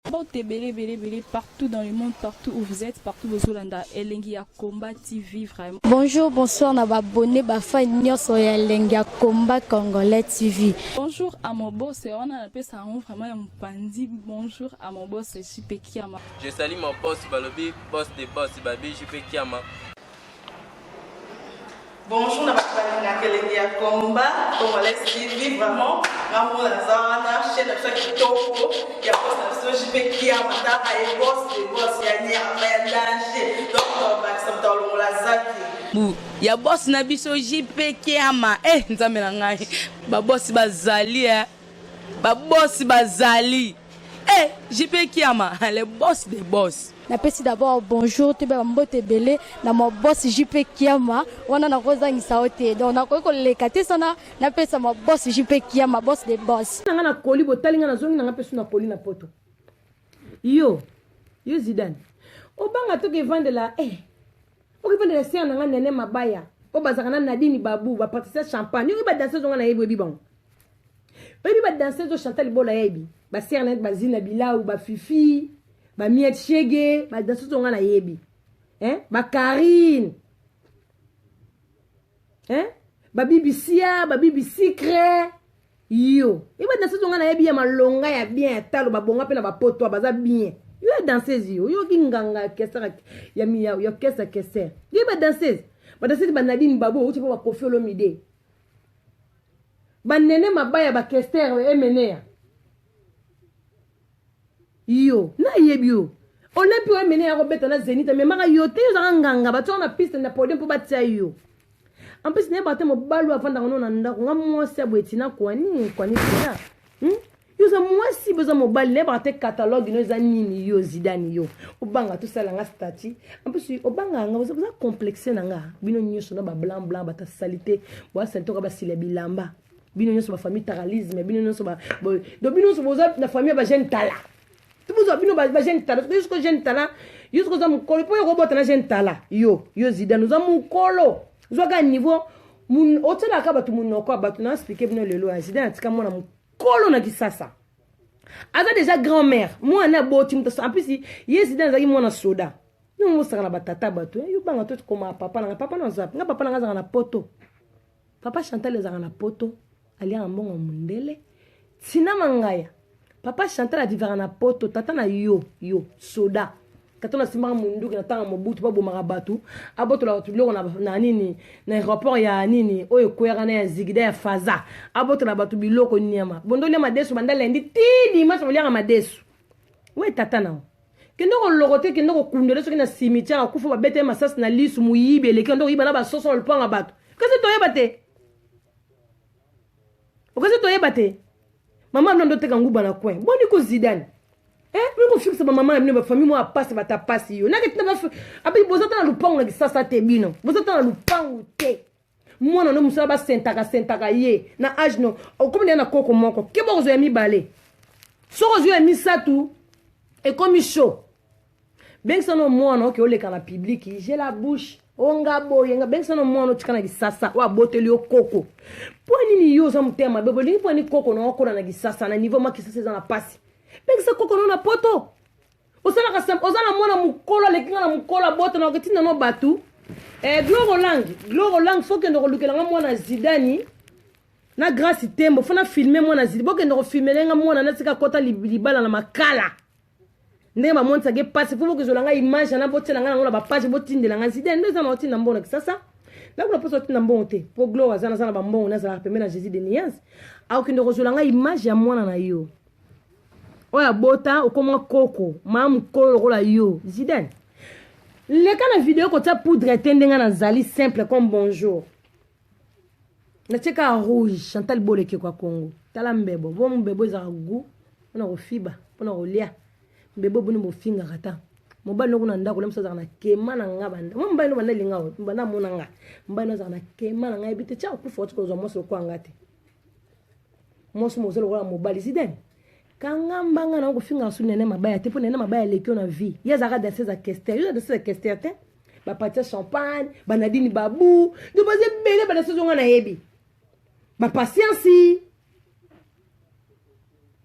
Mbote ebele ebele ebele partout dans le monde, partout où vous êtes, partout bozolanda Elengi ya Combat TV vraiment. Bonjour, bonsoir na ba abonné ba fan nyonso ya Elengi ya Combat Congolais TV. Bonjour à mon boss, wana napesa yango vraiment ya mopanzi. Bonjour à mon boss JP Kiama. Je salue mon boss balobi boss de boss babi JP Kiama. Bonjour na bato balingaka elengi ya combat congolais TV vraiment nga moko naza wana chaîne na biso ya kitoko ya boss na biso JP Kiama taka ye boss de boss ya nyama ya danger donc tobakisa moto alongola zaki bu ya boss na biso JP Kiama eh nzambe na ngai ba boss bazali eh ba boss bazali eh JP Kiama le boss de boss. Napesi d'abord bonjour toyeba ba mbote ebele na ma boss JP Kiama wana nakozangisa yo te donc nakoki koleka te sana napesa ma boss JP Kiama boss de boss. Na nga na koli botali nga nazongi na nga mpe su na koli na poto yo yo Zidane obanga toke evandela eh okevandela sere na nga nene mabaya oyo bazalaka na Nadine Babu ba Patricia Champagne yoki ba danseuse nga nayebi oyebi bango oyebi ba danseuse oyo Chantal Bola yebi ba sere na bazina bilau ba Fifi ba Miette Shege ba danseuse oyo nga nayebi hein ba Karine hein ba Bibisia ba Bibi Secret yo ye ba danseuse nga nayebi ya malonga ya bien ya talo babonga mpe na bapoto baza bien yo ya danseuse yo oyoki nganga ya orchestre ya ya orchestre kester yo ba danseuse ba danseuse ba Nadine Babo outi mpo ba Koffi Olomide banene mabaya ba kester emenea yo nayebi yo olempi oyo emene ya kobeta na zenith amemaka yo te yo ozalaka nganga batiaka na piste na podium mpo batia yo en plus nayebaka te mobali oyo afandaka no na ndako nga mwasi ya boye tina kwani kwani tina hmm? yo oza mwasi boza mobali nayebaka te catalogue no eza nini yo zidane yo obanga tosala nga statut en plus obangaka nga oza complexe na nga bino nyonso na bablanc blanc bata salite boya salite oka basila bilamba bino nyonso bafamille taralisme bino nyonso do bino nyonso boza na famille ya bajeune tala tobozwa bino bajeune tala yo soko jeune tala yo soko oza mokolo mpo yo kobota na jeune tala yo yo zidane oza mokolo zwaka niveau otielaka bato monoko ya bato na explike bino lelo ya zidane atika mwana mokolo na kisasa aza deja grand mère mwana aboti moto en plus ye zidane azalaki mwana soda yo mosaka na batata bato yo banga to koma papa nanga papa na nga papa nanga azalaka na poto Papa Chantal ezalaka na poto aliaka mbongo ya mundele tina mangaya papa Chantal avivaka na poto tata na yo yo soda tata nasimbaka munduki na ntango mobutu babomaka bato abotola bato biloko na, na nini na aéroport ya nini oyo ekweyaka na ya zigida ya faza abotola bato biloko nyama bondolia madesu banda lendi ti dimanche boliaka madesu we tata nao kende koloko te kende kokundela soki na cimetière akufa babeta ye masasi na lisu moyibi eleki kende koyiba na basoso na lopanga bato kasi toyeba te okasi toyeba te mama bino ndoteka nguba na coin boni ko zidane eh bino kofikisa bamama na bino bafamille mwa pasi bata pasi yo nake tina abi boza ta na lupangu na kisasa te bino boza ta na lupangu te mwana no mosala basentaka sentaka ye na age no okomi na ye na koko moko keba okozwa ya mibale soki ozwi ya misato ekomi chaud bengisa no mwana oke oleka na publiki je la bouche onga boye nga bengisa no mwana otika na kisasa oyo aboteli yo koko mpo nini yo oza motema mabe bolingi mpo nini koko na okola na kisasa na niveau ma kisasa eza na pasi bengisa koko no na poto osalaka sem oza na mwana mokolo aleki nga na mokolo abota na oketinda no bato eh, gloro lang gloro lang fo kende kolukela nga mwana zidani na grace tembo fo na filme mwana zidi bokende kofilmele nga mwana natika kota libala na makala ndenge bamonisaka epasi fo bokozwela nga image ana botiela nga nango na bapage botindela nga zidane nde eza na otinda mbongo na kisasa nakuna mposa otinda mbongo te mpo glore aza naza na bambongo nazalaka pembe na jésus de nuance akokende kozwela nga image ya mwana na yo oyo abota okoma koko maa mokolo lokola yo zidane leka na video kotia poudre te ndenge nazali simple comme bonjour natie kaka rouge chantal boleke kwa congo tala mbebo bo mbebo ezalaka gout mpona kofiba mpona kolia mbebo bino bofingaka ta mobali noko na ndako lemosu azalaka na kema na nga banda mwa mobali no banda elinga banda amona nga mobali no azalaka na kema na nga yebi te tia okufa otika kozwa mwasi lokola nga te mwasi moza lokola mobali zidane kanga mbanga na kofinga su nene mabaya te mpo nene mabaya aleki yo na vie ye azalaka danseuse ya kester yo danseuse ya kester te bapatia champagne banadini babu do baza ebele badanseuse onga nayebi bapatiensi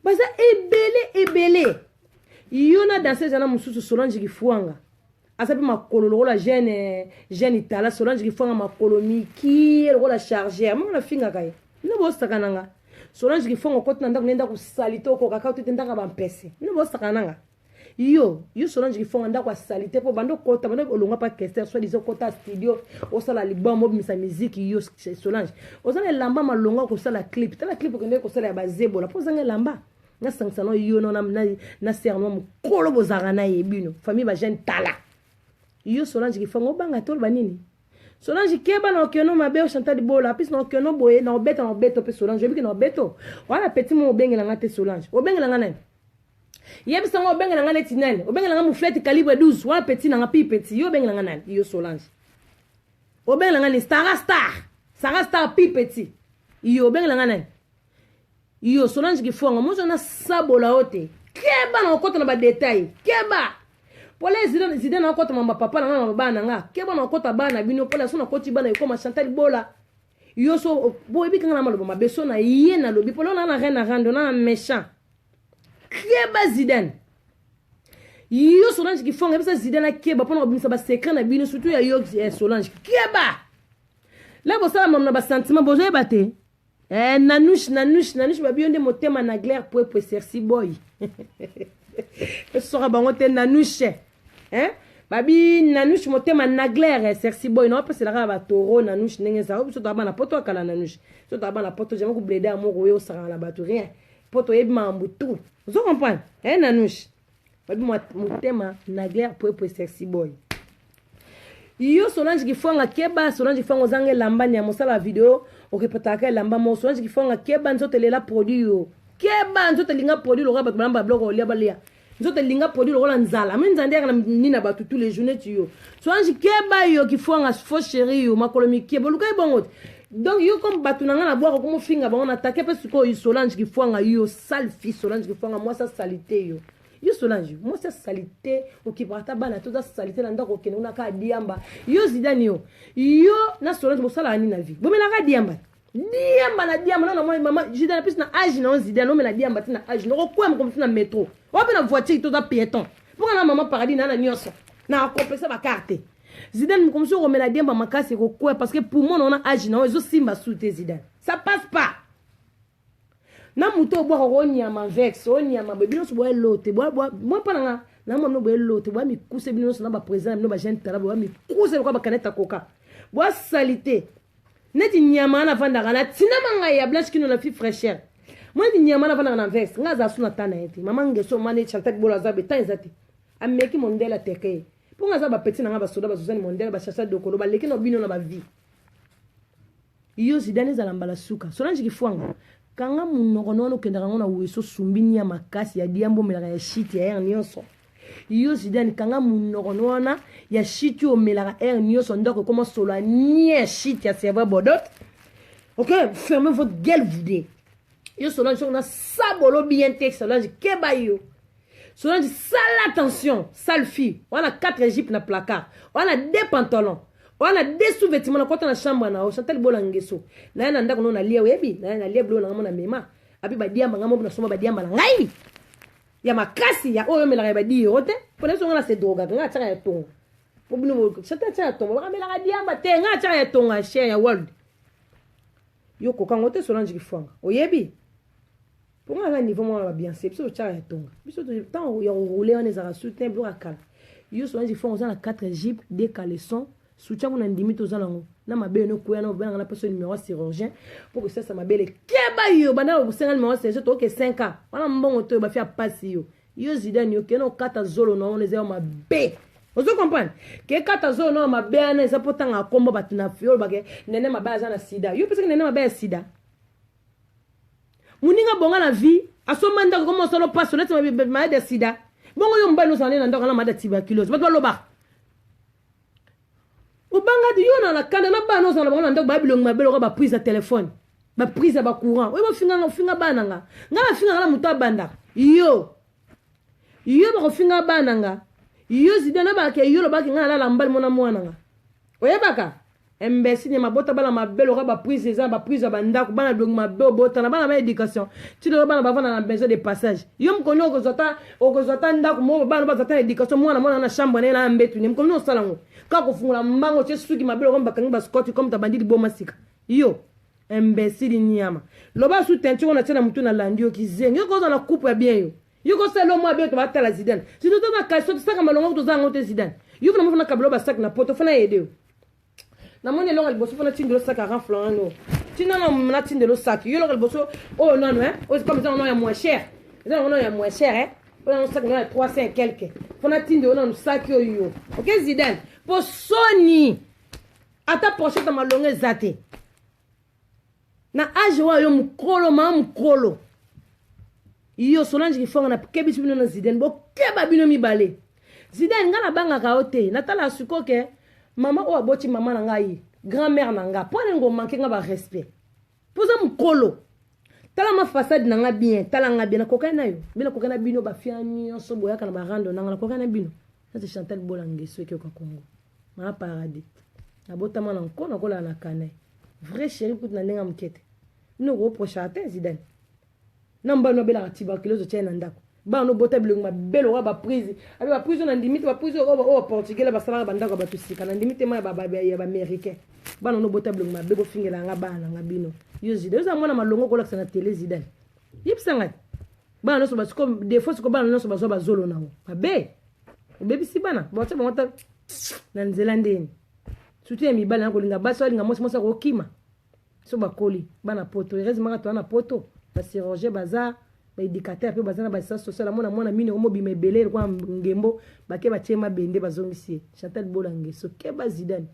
baza ebele ebele. Yo na danseuse na mosusu Solange Kifuanga. Aza pe makolo lokola jeune jeune itala Solange Kifuanga makolo mikie lokola chargeur. Moko na fingaka ye. Bino bosaka na nga. Solange Kifuanga okoti na ndako nde ndako salite okoka kaka te ndako ba mpese. Bino bosaka na nga. Yo, yo Solange Kifonga ndako ya salite po bando kota bando olongwa pa Kester soit disant kota studio osala album obimisa musique yo Solange oza na elamba malonga kosala clip tala clip okende kosala ya bazebola po ozanga elamba nasangisa no yo no na, na, na ser no mokolo bozalaka na ye bino famille ba jeune tala yo Solange Kifonga obanga te oloba nini Solange keba na okeno mabe o Chantal Bola pis na okeno boye na obeta na obeto pe Solange obiki na obeto wana petit mo obengela nga te Solange obengela nga nani yebisa nga obengela nga neti nani obengela nga mouflette calibre 12 wana petit na nga pi petit yo obengela nga nani yo Solange obengela nga ni Sarah Star Sarah Star pi petit yo obengela nga nani yo Solange Kifuanga mozo na sabola yo te keba na okota na ba detail keba pole Zidane Zidane akota mamba papa na nga na bana nga keba na okota bana bino pole so na koti bana ekoma Chantal Bola yo so boyebi kanga na maloba mabe so na ye nalobi pole na na reine na rando na méchant keba Zidane yo Solange Kifonga yebisa Zidane akeba mpona kobimisa basecret na bino surtout ya yo eh, Solange keba la bosala mamu na basentiment bozoyeba te eh, nanush nanush nanush babi yo nde motema na glaire pwepwe sersi boy esoka bango te nanush eh? babi nanush motema na glaire sersi boy na opeselaka na batoro nanush ndenge ezala biso toa bana poto akala nanush so toa bana poto jamai koblede ya moko oyo osakana na bato rien po toyebi makambo tout ozo comprendre eh nanush babi motema na glaire pwepwe sexy boy yo solange kifuanga keba solange kifuanga ozanga elamba nya mosala ya video okepataka elamba moko solange kifuanga keba nzoto elela produit yo keba nzoto elinga produit lokola bato balamba biloko olia balia nzoto elinga produit lokola nzala amoni nzala nde yaka na nini na bato tous les jours neti yo solange keba yo kifuanga faux chéri yo makolo mikie boluka ye bongo te donc yo comme bato na ngai na bwaka komofinga bango na take mpe sikoyo solange kifuanga yo sale fille solange kifuanga mwasi asalite yo yo solange mwasi asalite okipaka ata bana te oza salite na ndako okende kuna kaka diamba yo zidane yo yo na solange bosalaka nini na vie bomelaka diamba diamba na diamba nana mwana mama zidane apesi na age na yo zidane omela diamba ti na age noko kwema komi ti na metro oyo mpe na voiture to oza piéton mpo na mama paradis na na nyonso na akomplese bakarte zidane mokomosi okomela diamba makasi ekokwea parce que poumon na wana age na yo ezosimba su te zidane ça passe pas na moto obwaka onyama vex onyama boye bino nyonso boya lote mwa mpa na nga na mwa bino boye lote boya mikuse bino nyonso na baprésident na bino bajeune tala boya mikuse lokola bakaneta koka boya salite neti nyama wana avandaka na tinama ngai ya blanche kino na fi fraîcheur mwa neti nyama wana avandaka na veste ngai azala su na ta na ye te mama ngeso mane chantal bolo aza be temps eza te ameki mondele ateke ye mpo ngai aza bapeti na ngai basoda bazozani mondele bashasha dokolo baleki na bino na bavie yo zidane ezala mbala suka solange kifuanga kanga monoko na wana okendaka yango na weso sumbi nia makasi ya diambo omelaka ya shiti ya heure nyonso yo zidane kanga monoko na wana ya shiti oyo omelaka heure nyonso ndako ekoma solo ya nia ya shiti ya cerveau bodot ok fermez votre gueule vous deux yo solange soki na sabolo bien te solange keba yo solange sala attention sale fille wana 4 jupe na placard wana 2 pantalons wana deux sous-vêtements na kota na chambre na yo chantal bola ngeso na ye na ndako no nalia oyebi na ye nalia biloko na ngai mo na mema api badiamba ngai mo nasomba badiamba na ngai ya makasi ya oyo omelaka ya badi euro te mpo na biso ngai na se drogaka ngai atiaka ya tonga mpo bino chantal atiaka ya tonga bakamelaka diamba te ngai atiaka ya tonga cher ya world yo kokango te solange kifuanga oyebi mpo ngai aza niveau moko na babianse biso totyaka ya tonga biso ntango ya koroule wana ezalaka soutien biloko ya kala yo solange kifuanga oza na 4 jupe 2 caleçon soutien kuna ndimi toza nango na mabele nokweya na obenga na peso numero ya chirurgien mpo kosasa mabele keba yo banda kosenga numero ya chirurgien tokoke 5 ans wana mbongo to bafi ya pasi yo yo zidane yo kende okata zolo na wana eza yo mabe ozo comprendre ke kata zolo na mabe wana eza mpo tanga kombo bato na yo olobake nene mabe aza na sida yo pesaki nene mabe ya sida moninga bonga na vie asomba ndako koma osala opaso neti malade ya sida bongo yo mobali ozala nde na ndako na malade ya tuberculose bato balobaka obanga yo na na kanda na bana ozala bango na ndako baya bilongi mabe lokola baprise ya telefone baprise ya bacourant oyo bofinga nga ofinga bana nga nga bafingaka na moto abandaka yo yo bakofinga bana nga yo zidane obaka yo olobaki nga nalala mobali mona mwana nga oyebaka. Imbecile nyama bota bana mabe lokola ba prise eza ba prise ya bandako bana bilongi mabe obotana bana ba education ti lelo bana bavanda na maison de passage yo mokoni okozwa ata okozwa ata ndako moko bana bazwa ata na education mwana mwana na chambre na ye na mbetu ne mokoni osala yango kaka kofungola mbango otie suki mabe lokola bakangi ba scotch comme tabandi liboma sika yo imbecile nyama loba su teinture wana tie na mutu na landi yo kizengi yo kozala na coupe ya bien yo yo kosala mwa bien to batala Zidane si toza na kasi tosaka malongo toza yango te Zidane yo fana mofana kabelo basak na poto fana yede yo namoni elonga liboso mpo natindelo saki ya renfle wana no ntina na natindelo saki yo elonga liboso oyo nano e oyo comme eza nano ya moins cher eza nango nano ya moins cher e oyo nano saki nano ya 300 et quelque mpo natindelo nano saki oyo yo ok Zidane mpo soni ata pochette ya malonga eza te na age oyo yo mokolo maa mokolo yo Solange Kifonga na kebisi bino na Zidane bokeba bino mibale Zidane ngai nabangaka yo te natala sikoyo ke mama oyo aboti mama na ngai grand mère na ngai mpo alingo manke ngai barespect mpo oza mokolo tala ma façade na ngai bien tala ngai bien nakokani na yo bino nakokani na bino bafia nyonso boyaka na barando na ngai nakokani na bino nati Chantal Bola Ngeso ekeyoka Congo maa paradis nabotama na nko nakolala na kanai vrai chéri kutu na ndenge ya moke te bino koprochaka te Zidane na mobali no abelaka tuberculose otya ye na ndako bana nobota bilongi mabe lokola baprise abe baprise oyo nandimi te baprise oyo oyo baportugais basalaka bandako ya bato sika nandimi te ma ya baaméricain bana nobota bilongi mabe bofingela yanga bana nanga bino yo Zidane oza mwana malongo kolakisa na tele Zidane yebisa ngai bana nyonso basiko defo siko bana nyonso bazwa bazolo nango mabe obebisi bana batia bango ta na nzela ndeni surtout ya mibali na kolinga basi alinga mwasi mwasi akokima so bakoli bana poto heureusement kaka toza na poto bachirurgien baza baéducateur mpe baza na baassistance sociale amona mwana mini omobima ebele lokola ngembo bake batie mabende bazongisi ye Chantal Bola Ngeso keba Zidane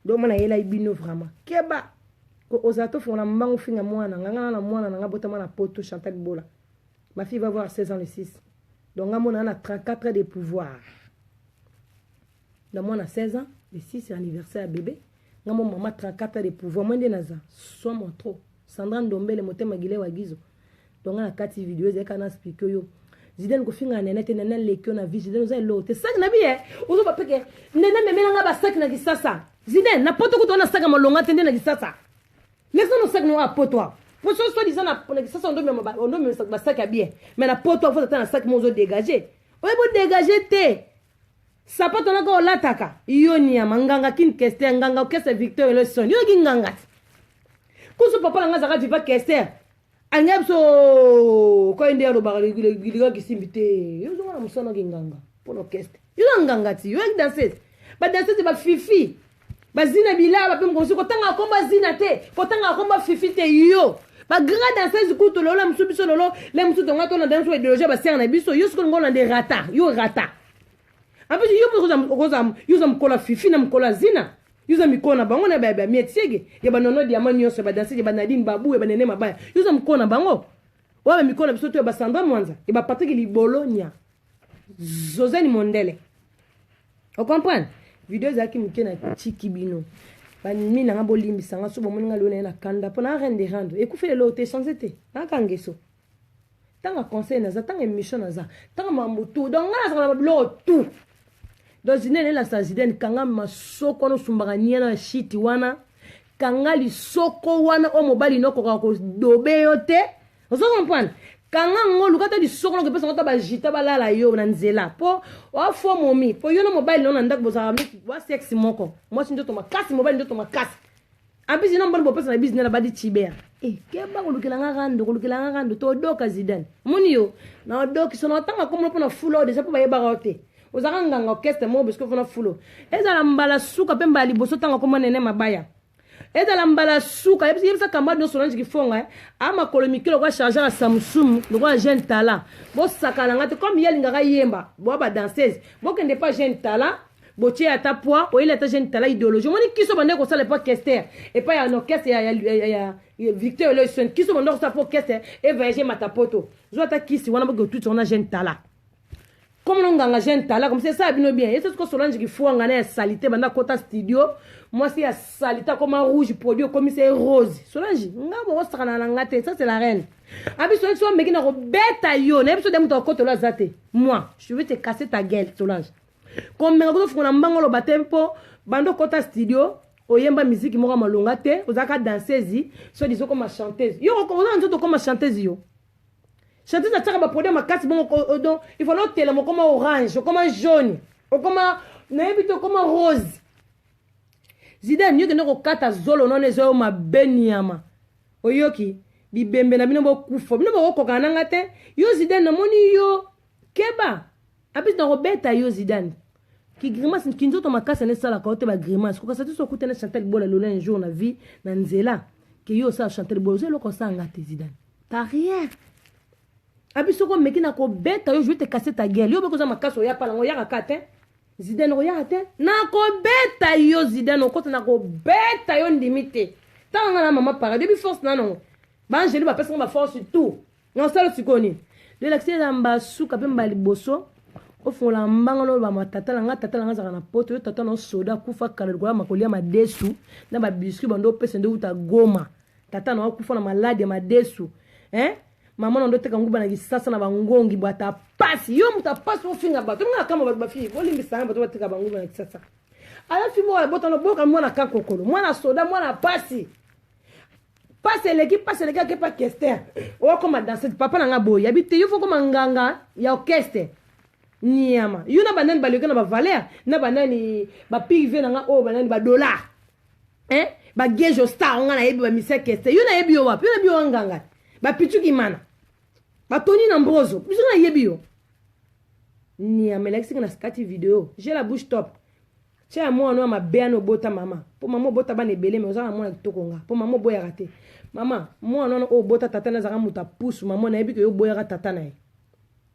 donc mwana yelai bino vraiment keba ozala tofongola mbangu finga mwana nga nga na mwana na nga botama na poto Chantal Bola ma fille va avoir 16 ans le 6 donc nga mona na 34 ans de pouvoir na mwana 16 ans le 6 anniversaire ya bébé nga mo mama 34 ans de pouvoir moi nde naza somo trop Sandra Ndombele motema gile wa gizo donc nga na kati video ezalaki kaka na explique oyo Zidane kofinga nene te nene aleki yo na vie Zidane oza eloko te saki na biye ozoba peke nene memela nga basaki na kisasa Zidane na poto kutu wana saki ya malonga te nde na kisasa lekisa no saki no a poto awa po so so disant na kisasa ondomema basaki ya bien mais na poto awa ata na saki mo ozo dégage oyebi odégage te sapato naka olataka yo niama nganga kin kester nganga okese Victor Eleson yo ki nganga te kusu papa na nga azalaka viva kester alingai biso koye nde alobaka liga kisimbi te yo ozonga na mosala ki nganga mpo na orchestre yo na nganga ti yo yaki danseuse badanseuse bafifi bazina bilaba mpe mokosi kotanga komba zina te kotanga komba fifi te yo bagrand danseuse kutu lolo mosusu biso lolo le mosusu tonga tolanda biso idéologie ya basere na biso yo sikoyo olinga olanda rata yo rata en plus yo mpe okoza yo oza mokolo ya fifi na mokolo ya zina yo oza mikolo na bango na bamietiege ya banono diama nyonso ya badanseuse ya banadine babu ya banene mabaya yo oza mokolo na bango oyo bamikolo na biso to ya basandra mwanza ya bapatrik libolonia zozani mondele ocomprendre video ezalaki moke na tiki bino bami nanga bolimbisa nga so bomoni nga lelo naye na kanda mpo na reine de rando ekufi lelo te change te naka ngeso ntanga conseil naza ntanga émission naza ntanga mambo tout donc nga nazaka na babiloko tout donc Zidane elasa Zidane kanga masoko wana osumbaka niana ya shiti wana kanga lisoko wana oyo mobali nokokaka kodobe yo te ozo comprendre kanga ngo luka ata lisoko noko epesa ngo ata bajita balala yo na nzela mpo oafo momi mpo yo na mobali nao na ndako bozalaka wa sexe moko mwasi nzoto makasi mobali nzoto makasi abisi na mbona bopesa na bisi nela badi chiber e keba kolukela nga rando kolukela nga rando todoka Zidane omoni yo na odoki so na otanga komona mpo na fula oyo deja mpo bayebaka yo te ozalaka nganga orchestre moko besiko mpo na fulo ezala mbala suka mpe mbala liboso tanga komona nene mabaya ezala mbala suka yebisa camarade nyonso Solange Kifonga eh. a makolo mike lokola chargeur ya Samsung lokola jeune talent bosakana nga te comme ye alingaka yemba boa badanseuse bokende pa jeune talent botie ata poids oyeli ata jeune talent idéologie omoni kiso bande kosala epa kester epai ya orchestre ya, ya, ya, ya, ya Victor Eleson kiso bande kosala po orchestre evoyage mata poto zwa ata kisi wana boke otuti wana jeune talent comme no nganga jeune talent comme c'est ça bino bien yeso siko Solange Kifuanga na ya salité banda kota studio mwasi ya salité akoma rouge produit okomisa ye rose Solange nga bokosakana na nga te ça c'est la reine abi Solange so omeki na kobeta yo nayebi so de moto akotelo aza te moi je vais te casser ta gueule Solange komenga kozofungola mbango oloba te mpo banda okota studio. Oyemba miziki moko ya malonga te, ozalaka danseuse, soit disant okoma chanteuse. Yo oza na nzoto okoma chanteuse yo. Chanteuse atiaka ba produit makasi bongo donc il faut otelema okoma orange, okoma jaune, okoma nayebi te okoma rose. Zidane yo kende kokata zolo nono eza yo mabe niama. Oyoki bibembe na bino bokufa bino bokokokana na nga te. Yo Zidane namoni yo keba. Apesi nakobeta yo Zidane. Ki grimace kinzoto makasi na esalaka yo te ba grimace. Kokasa te so okutana Chantal Bola lolo un jour na vie na nzela ke yo osala Chantal Bola oza eloko osala nga te Zidane. T'as rien. Abi soko omeki na kobeta yo je vais te casser ta gueule. Yo beko oza makasi oya pala ngo yaka ka te. Zidane okoyaka te nakobeta yo Zidane okota nakobeta yo ndimi te tala nga na mama paradis oyebi force na nango baangelu bapesa nga baforce tout nasala sikoyo nini lelakisi eza mbasuka mpe mba liboso ofungola mbanga na oloba tata na nga tata na nga azalaka na poto yo tata na osoda akufa kala lokola makolia madesu na babiscuit bando opesa nde uta goma tata na akufa na maladi ya madesu eh? Mama na ndoteka nguba na kisasa na bangongi bwata pasi yo moto apasi ofinga bato nga kama bato bafingi bolimbisa nga bato bateka banguba na kisasa ala fi moko abota na boka mwana kakokolo mwana soda mwana pasi pasi eleki pasi eleki akepa kester okoma danse papa na nga boye yabi te yo fo koma nganga ya orchestre niama yo na banani baleki na bavaleur na banani bapigve na nga oyo banani badollar hein ba gejo star nga nayebi ba misia keste yo nayebi yo wapi yo nayebi yo nganga ba pichu kimana ba toni na mbrozo biso nayebi yo niama elakisi nga na kati video j'ai la bouche top tia ya mwana ya mabe ana obota mama mpo mama obota bana ebele me oza na mwana kitoko nga mpo mama oboyaka te mama mwana wana oyo obota tata na azalaka moto apusu mama nayebi ke yo oboyaka tata na ye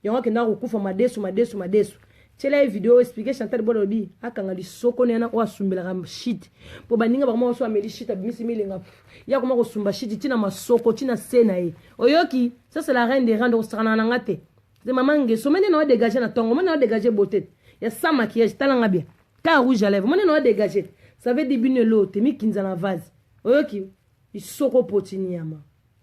yango akendaka kokufa madesu madesu madesu tiela ye video explique chantal bola alobi akanga lisoko na ye na oyo asumbelaka shit mpo baninga bakoma koso ameli shit abimisi milinga ye akoma kosumba shit ntina masoko ntina se na ye oyoki ça c'est la reine des rende okosakana na nga te se mama ngeso mende na dégage na tongo mende na dégage beauté ya sans maquillage tala nga bien ka rouge à lèvres mende na dégage ça veut dire bino elo te mikinza na vase oyoki isoko poti nyama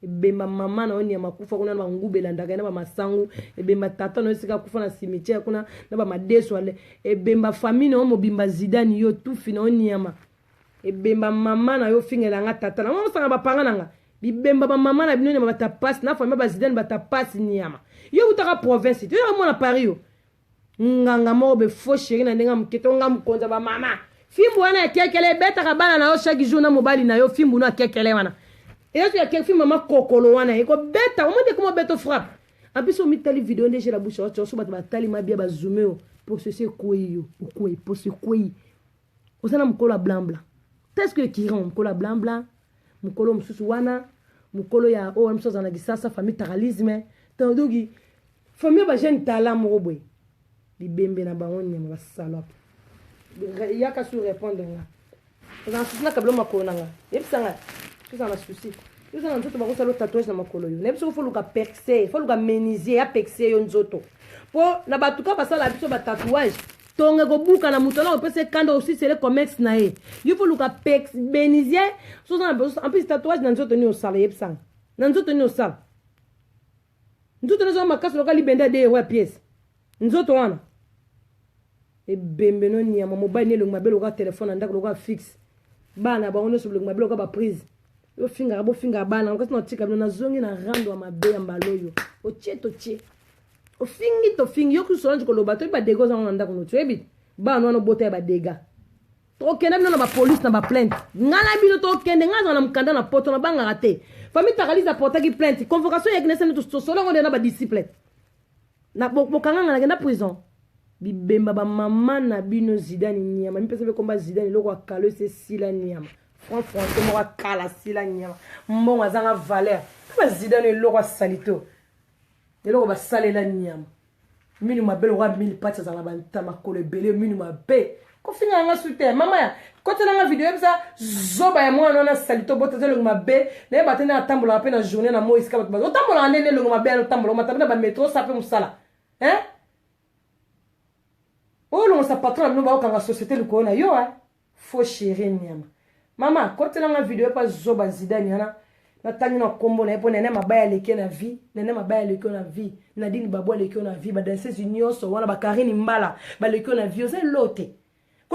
Ebemba mama na yo nyama akufa kuna na banguba elandaka ye na bamasangu ebemba tata na yo esika akufa na cimetière kuna na bamadesu ale ebemba famille na yo mobimba zidane yo tufi na yo nyama ebemba mama na yo fingela nga tata na ngo osanga bapanga na nga bibemba bamama na bino nyama batapasi na famille bazidane batapasi nyama yo utaka province te oyaka mwana paris yo nganga moko be faux chéri na ndenge ya moke to nga mokonzi ya bamama fimbu wana ya kekele ebetaka bana na yo chaque jour na mobali na yo fimbu no ya kekele wana eyoki ya kekele fimbu mama kokolo wana ekobeta omoni ekoma obeto frappe en plus omitali video nde la bouche ocho so bato batali mabia bazume yo poso esi ekwei yo okwei poso ekwei oza na mokolo ya blanc blanc presque ekiran mokolo ya blanc blanc mokolo mosusu wana mokolo ya oyo mosusu azala na kisasa famille taralisme tandoki Famille ba jeune talent moko boye. Bibembe na bango nyama ba salope. Yaka su répondre nga. Oza na souci na kabelo makolo na nga. Yebisa nga. Oza na souci. Oza na nzoto bakosala tatouage na makolo yo. Nayebi soki faut luka percer, faut luka menuisier ya percer yo nzoto. Po na bato ka basala biso ba tatouage tonga ekobuka na moto wana opesa ekanda osisele commerce na ye yo fo luka pex menuisier soza na en plus tatouage na nzoto nini osala yebisa nga na nzoto nini osala nzoto nazo makasi loka libende ya de ya pièce nzoto wana ebembe no nyama mobali ne elongi mabe lokola telefone na ndako lokola fixe bana bango nyonso bilongi mabe lokola baprise bofingaka bofingaka bana kasi natika bino nazongi na rando ya mabe ya mbala oyo otie totie ofingi tofingi yo kusu solange koloba toyebi badega ozango na ndako no toyebi bana wana obota ya badega tokende bino na bapolice na baplainte ngai na bino tokende ngai azala na mokanda na poto nabangaka te famille takalise aportaki plainte convocation ya egnese tosolo yango nde na badisciple bokanganga nakenda prison bibemba bamama na bino zidane niama mipesa mpe komba zidane eloko ya kalo esi esila niama franc français moko akala sila niama mbongo azanga valeur mpe bazidane eloko ya salito eloko basalela niama minu mabe lokola mini pati azala na banta makolo ebele minu mabe kofinga yanga su te mama ya kotela nga video yebisa zoba ya mwana wana salite obota eza elongi mabe nayeba te nde atambolaka mpe na journée na moi esika bato baza otambolaka nde nde elongi mabe yana otambola omata mpe na bametro osa mpe mosala hein olongisa patron na bino baokanga société likolo na yo hein Faux chérie nyama. Mama, kotela nga video pa zoba Zidane yana. Natangi na kombo na ye po nene mabaya aleki na vie, nene mabaya aleki na vie, Nadine Babu aleki na vie, ba danseuse nyonso wana ba Karine Mbala baleki na vie, oza elote.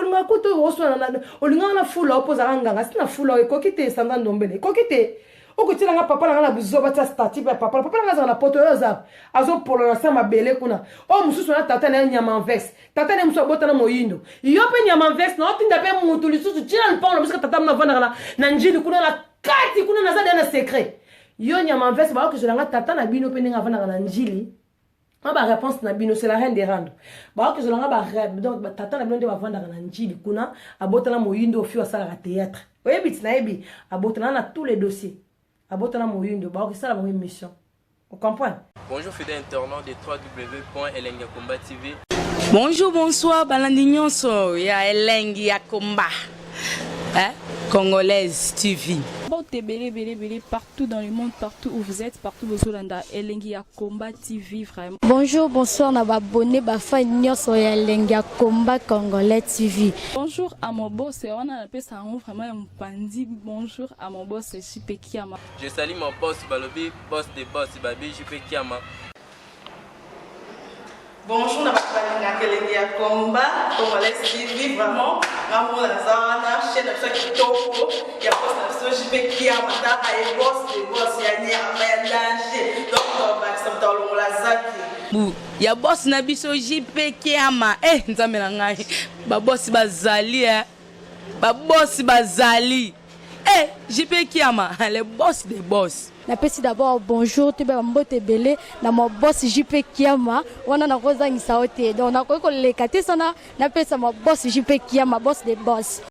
Kolingaka kutu oswana, olingaka na fula o mpo ozalaka nganga. Si na fula oyo ekoki te, Sandra Ndombele, ekoki te. Okotiela nga papa na nga na buzoba, tia statut ya papa. Papa na nga azala na poto, oyo aza azopolo na sa mabele kuna. Oyo mosusu na tata na ye nyama anvex, tata na ye mosusu abotana moyindo. Yo mpe nyama anvex, na otinda mpe mutu lisusu tina lupango na biso. Tata mona avandaka na Njili kuna na kati kuna, naza deya na secret. Yo nyama anvex, baokezela nga tata na bino mpe ndenge avandaka na Njili. Nga baréponse na bino, c'est la reine de rando. Baokezela nga ba, donc tata na bino nde bavandaka na Njili kuna, abotana moyindo. Ofi asalaka théâtre, oyebi ti nayebi abotana na tous les dossiers, abotana moyindo. Baokesala bango émission, ocomprendre? Bonjour fidèles internautes de www.elengiyakomba TV. Bonjour, bonsoir balandi nyonso ya Elengi ya Komba, hein? Congolaise TV. Mbote ebele ebele ebele partout dans le monde, partout où vous êtes, partout bozolanda Elengi ya Combat TV vraiment. Bonjour, bonsoir na baabonnés, bafans nyonso ya Elengi ya Combat Congolais TV. Bonjour à mon boss, wana napesa yango vraiment ya mopandi. Bonjour à mon boss JP Kiama. Je salue mon boss balobi boss de boss babi JP Kiama. Bonjour na bato balingaka Elengi ya Combat Congolais TV. Vraiment, nga mona naza wana, chaîne na biso ya kitoko ya boss na biso JP Kiama. Taka ye boss de boss ya nyama ya danger, donc tobakisa moto alongola zaki. Bu ya boss na biso JP Kiama. Eh, Nzambe na ngai, babosi bazali, eh. Babosi bazali, eh, JP Kiama, le boss de boss. Napesi d'abord bonjour, toyeba bambote ebele na ma boss JP Kiama. Wana nakozangisa yo te, donc nakoki koleka te sana napesa ma boss JP Kiama, boss de boss.